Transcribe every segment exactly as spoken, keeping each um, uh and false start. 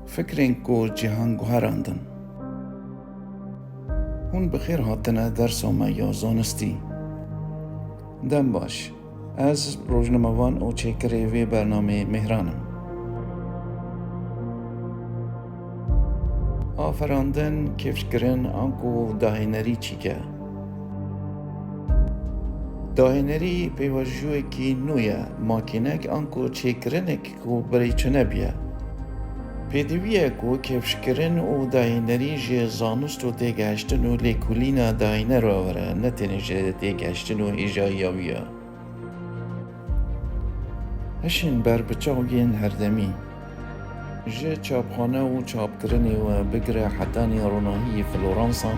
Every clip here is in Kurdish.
Fikrên ku cîhan guherandin. Hûn bi xêr hatine dersa me ya zanistî. Dem baş. Ez rojnamevan û çêkirê vê bernameyê Mêhran im. Aferandin, kêfkirin anku dahênerî çîk e? Dahênerî pêvajoyekî nû ye, makînek anku çêkirinek ku birê çi nebiye. Pêdivî ye ku kêfkirin û dahênerî ji zanist û têgehiştin û lêkolîna dahêner re were, ne tenê ji têgehiştin û hêjayiya wî ya. Hişên berbiçav yên herdemî. Ji çapxane û çapkirinê we bigire hetanî ronahiyê Floransa,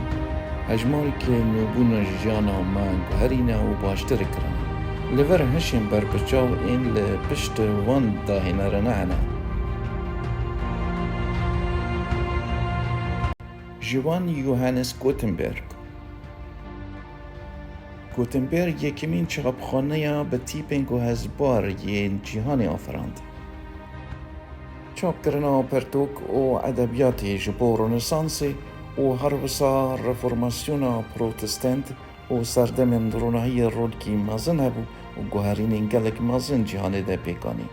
hejmareke nûbûn ji jiyana me guherîne û baştir kirine. Li vir hişên berbiçav ên li pişt van dahênerine hene. Ji wan Johannes Gutenberg. Gutenberg yekemîn çapxaneya bi tîpên guhezbar yên cîhanê afirand. Çapkirina pirtûk û edebiyatê ji bo Ronesansê û her wisa Reformasyona Protestant û serdemên ronahiyê rolkî mezin hebû û guherînên gelek mezin cîhanê de pêk anî.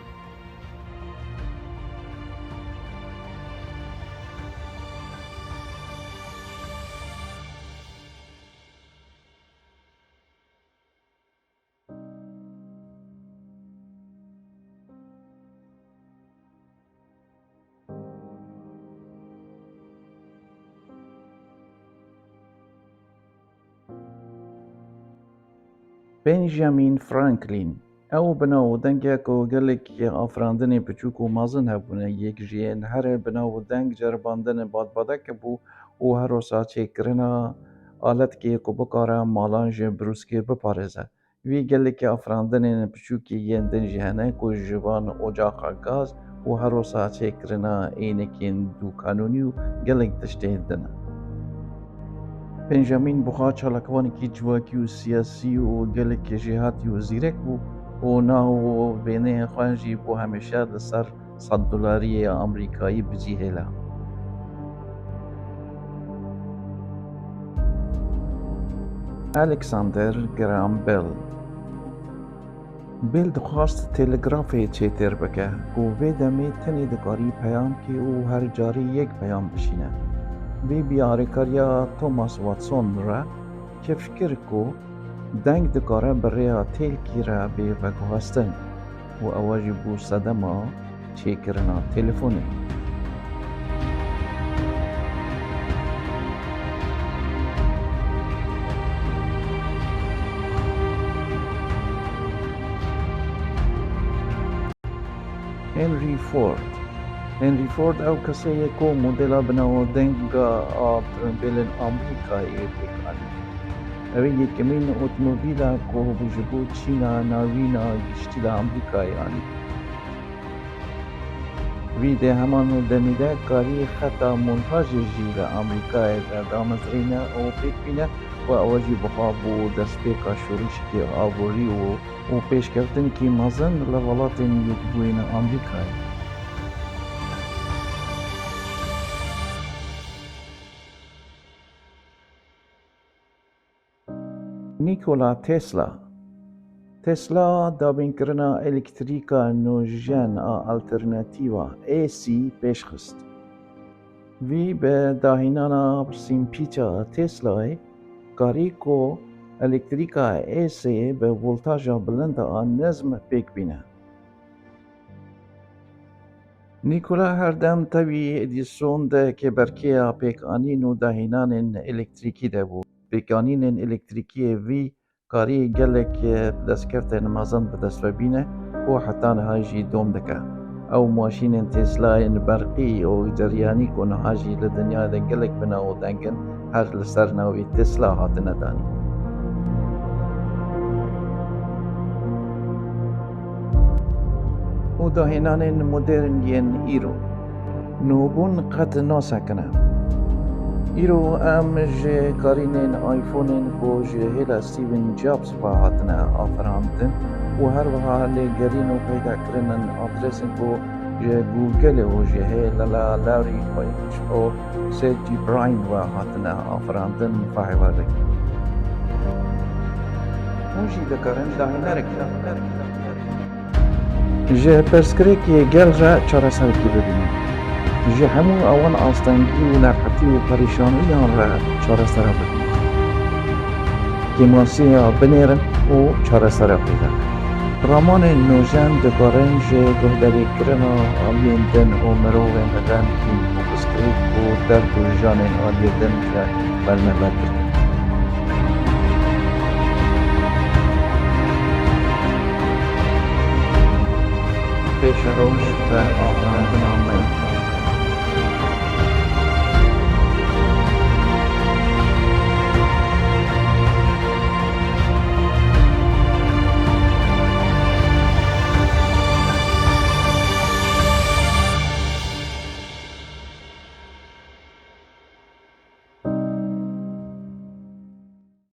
Benjamin Franklin. Ew bi nav û deng e ku gelek afirandinên piçûk û mezin hebûne, yek ji yên here bi nav û deng ceribandin badbadek bû û her wisa çêkirina aletkê ku bikare malan ji brûskê biparêze. Vî gelekî afirandinên piçûkî yên din jî hene ku ji van ocaqa gaz û her wisa çêkirina ênekên dûkanûnî û gelek tiştên din e. Benjamin Buxa çalakvanekî civakî û siyasî û gelek jêhatî û zîrek bû û nav û vêneyên xwe jî bo hemêşe li ser sed dolariyê ya Amerîkayî bi cî hêla. Alexander Graham Bell. Bell dixwast telegrafê çêtir bike ku vê demê tenê dikarî peyam kê û her carî yek peyam bişîne. Vê biyarîkariya Thomas Watson re keşf kir ku deng dikare bi rêya têlkî re bê veguhestin û ewe jî bû sedema çêkirina telefonê. Henry Ford. Henry Ford ew kesê ye ku modela bi navdeng a otomobîlên Amerîkayê pêk anî. Ew ê yekemîn otomobîl e ku ji bo çîna navîn a giştî li Amerîkayê anî. Vî dê heman demî de karî xeta montajê jî li Amerîkayê de damezrîne û pêk bîne û ew jî bi xwe bû destpêka şorişekî aborî û, û pêşkeftinekî mezin li Welatên Yekbûyî yên Amerîkayê. Nikola Tesla. Tesla dabînkirina elektrîka nûjen a alternatîf a, A C, pêş xist. Vî bi dahînana pirsînpîça Teslayê karî ku elektrîka A C bi voltaja bilind a nizm pêk bîne. Nikola her dem tevî Edison de kêberkêya pêkanîn û dahînanên elektrîkî de bû. Pêkanînên elektrîkî yê vî karî gelek destkeftên mezin bi dest ve bîne û heta niha jî dom dike. Ew maşînên Teslayên berqî û ceryanî ku niha jî li dinyayê de gelek bi nav û deng in, her li ser navê Tesla hatine danîn. Û dahênanên modern yên îro. Nûbûn qet nasekine. Îro em ji karînên iPhoneên ku ji hêla Steve Jobs ve hatine afirandin û her wiha lêgerîn û peydakirinên adresên ku Ji Google û ji hê Lala Larry Page û Sergey Brin ve hatine afirandin, fayê we vekir. Hûn jî dikarin dahinerek. Ji pirsgirêkê gel re çareserekî bibînin. Ji hemû ewan astengî û nerehetî û perîşaniyan re çaresere bibînin. Kêmasiya binêrin û çaresere peyda bikin. Ramanên nûjen dikarin ji guhdarîkirina aliyên din û mirovên li dem hîn û pirsgirêk û derd û janên aliyê din re bernevekirin. Pêşeroj ve afirandina me.